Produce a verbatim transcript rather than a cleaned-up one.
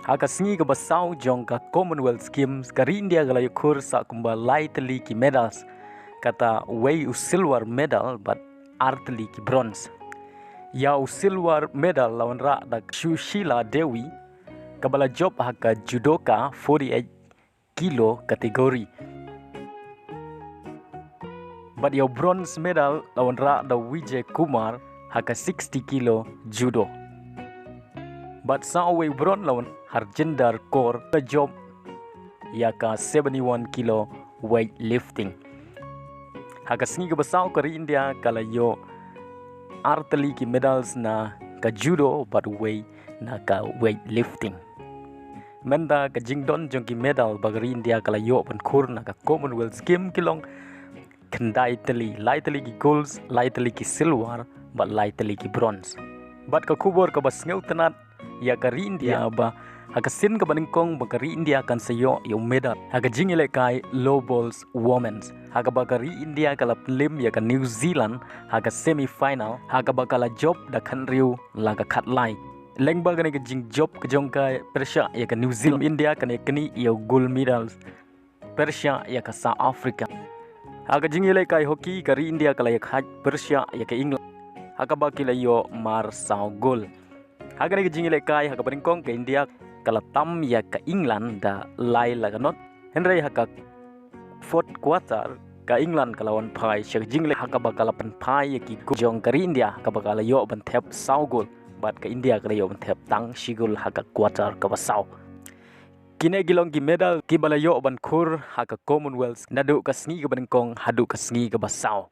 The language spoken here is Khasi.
Ha ka sngi kaba saw jong ka Commonwealth Games, ka ri India ka la ïoh khur sa kumba lai tylli ki medals, kata wei u silver medal bad ar tylli ki bronze. Ïa u silver medal la wanrah da Sushila Devi, kaba la jop ha ka judoka forty-eight kilo category. Bad ïa u bronze medal la wanrah da Vijay Kumar ha ka sixty kilo judo. Bad sa uwei u bronze la wan Harjinder Kaur, ka jop ïa ka seventy-one kilo weightlifting. Ha ka sngi kaba saw ka ri India ka la ïoh ar tylli ki medals na ka judo bad wei na ka weightlifting. Mynta ka jingdon jong ki medal ba ka ri India ka la ïoh ban khur na ka Commonwealth Game ki long khyndai tylli, lai tylli ki golds, lai tylli ki silver bad lai tylli ki bronze. Bad ka khubor kaba sngewtynnat ïa ka ri India ba ha ka sien kaba nyngkong ba ka ri India kan sa ïoh ïa u medal ha ka jingïalehkai low balls women's, ha kaba ka ri India ka la pynlip ïa ka New Zealand ha ka semi final, ha kaba ka la jop da khathynriew la ka khatlai. Lyngba kane ka jingjop ka jong ka pyrshah ïa ka New Zealand, India kan ïa knieh ïa u gold medal pyrshah ïa ka South Africa. Ha ka jingïalehkai hockey ka ri India ka la ïakhaid pyrshah ïa ka England, ha kaba ki la ïoh mar saw gol. Ha kane ka jingïalehkai ha kaba nyngkong ka India ka la tam ïa ka England da lai la ka not. Hynrei ha ka fourth quarter ka England ka la wan phai sha ka jingleh, ha kaba ka la pynphai ïa ki gol jong ka ri India, ha kaba ka la ïoh ban thep saw gol bad ka India ka la ïoh ban thep tang shi gol ha ka quarter kaba saw. Kine ki long ki medal kiba la ïoh ban khur ha ka Commonwealth naduh ka sngi kaba nyngkong haduh ka sngi kaba saw.